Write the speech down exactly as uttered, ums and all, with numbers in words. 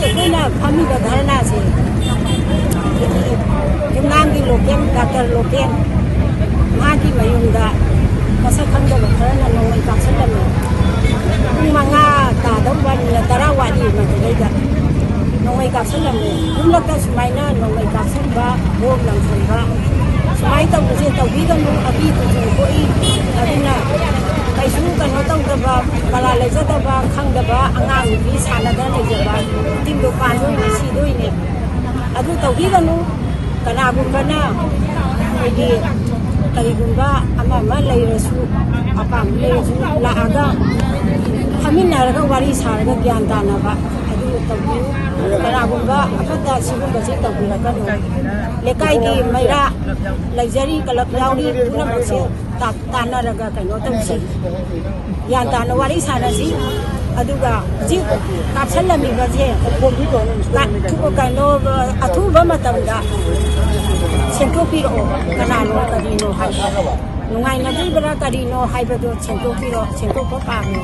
ꯑꯩꯈꯣꯏꯅ ꯐꯝꯃꯤꯕ ꯙꯔꯅꯥꯁꯦ ꯌꯨꯝꯅꯥꯝꯒꯤ local doctor local ꯃꯥꯒꯤ ꯃꯌꯨꯝꯗ ꯃꯁꯛ ꯈꯪꯗꯕ ꯈꯔꯅ ꯅꯣꯡꯃꯩ ꯀꯥꯞꯁꯤꯜꯂꯝꯃꯤ꯫ ꯄꯨꯡ ꯃꯉꯥ ꯇꯥꯗꯧꯕ, ꯃꯤꯅꯠ ꯇꯔꯥ ꯋꯥꯠꯂꯤ ꯃꯗꯨꯗꯩꯗ ꯅꯣꯡꯃꯩ ꯀꯥꯞꯁꯤꯜꯂꯝꯃꯤ꯫ ꯌꯨꯝꯂꯛꯇ ꯁꯨꯃꯥꯏꯅ ꯅꯣꯡꯃꯩ ꯀꯥꯞꯁꯤꯟꯕ, ꯕꯣꯝ ꯂꯪꯁꯤꯟꯕ ꯁꯨꯃꯥꯏꯅ ꯇꯧꯕꯁꯦ ꯇꯧꯕꯤꯒꯅꯨ꯫ ꯑꯀꯤ ꯇꯨꯖꯨꯡ ꯄꯣꯛꯏ꯫ ꯑꯗꯨꯅ ꯀꯩꯁꯨ ꯀꯩꯅꯣ ꯇꯧꯗꯕ, ꯃꯔꯥꯜ ꯂꯩꯖꯗꯕ, ꯈꯪꯗꯕ ꯑꯉꯥꯡ ꯅꯨꯄꯤ ꯁꯥꯟꯅꯗꯅ ꯂꯩꯖꯕ ꯇꯤꯡꯗꯣ ꯄꯥꯟꯗꯣꯏꯅꯦ, ꯁꯤꯗꯣꯏꯅꯦ꯫ ꯑꯗꯨ ꯇꯧꯕꯤꯒꯅꯨ꯫ ꯀꯅꯥꯒꯨꯝꯕꯅ ꯑꯩꯈꯣꯏꯒꯤ ꯀꯔꯤꯒꯨꯝꯕ ꯑꯃ ꯑꯃ ꯂꯩꯔꯁꯨ, ꯑꯄꯥꯝꯕ ꯂꯩꯔꯁꯨ ꯂꯥꯛꯑꯒ ꯐꯝꯃꯤꯟꯅꯔꯒ ꯋꯥꯔꯤ ꯁꯥꯔꯒ ꯒ꯭ꯌꯥꯟ ꯇꯥꯅꯕ ꯑꯗꯨ ꯇꯧꯕꯤꯌꯨ꯫ ꯀꯅꯥꯒꯨꯝꯕ ꯑꯃꯠꯇ ꯁꯤꯒꯨꯝꯕꯁꯤ ꯇꯧꯕꯤꯔꯛꯀꯅꯨ꯫ ꯂꯩꯀꯥꯏꯒꯤ ꯃꯩꯔꯥ ꯂꯩꯖꯔꯤ, ꯀ꯭ꯂꯕ ꯌꯥꯎꯔꯤ, ꯄꯨꯝꯅꯃꯛꯁꯦ ꯇꯥ-, ꯇꯥꯟꯅꯔꯒ ꯀꯩꯅꯣ ꯇꯧꯁꯤ꯫ ꯒ꯭ꯌꯥꯟ ꯇꯥꯅ ꯋꯥꯔꯤ ꯁꯥꯟꯅꯁꯤ꯫ ꯑꯗꯨꯒ ꯍꯧꯖꯤꯛ ꯀꯥꯞꯁꯜꯂꯝꯃꯤꯕꯁꯦ ꯀ-, ꯀꯩꯅꯣ, ꯑꯊꯨꯕ ꯃꯇꯝꯗ ꯁꯦꯝꯗꯣꯛꯄꯤꯔꯛꯑꯣ꯫ ꯀꯅꯥꯅꯣ, ꯀꯔꯤꯅꯣ ꯍꯥꯏꯕ, ꯅꯨꯡꯉꯥꯏꯅꯗ꯭ꯔꯤꯕ꯭ꯔꯥ ꯀꯔꯤꯅꯣ ꯍꯥꯏꯕꯗꯣ ꯁꯦꯝꯗꯣꯛꯄꯤꯔꯣ, ꯁꯦꯝꯗꯣꯛꯄ ꯄꯥꯝꯃꯦ꯫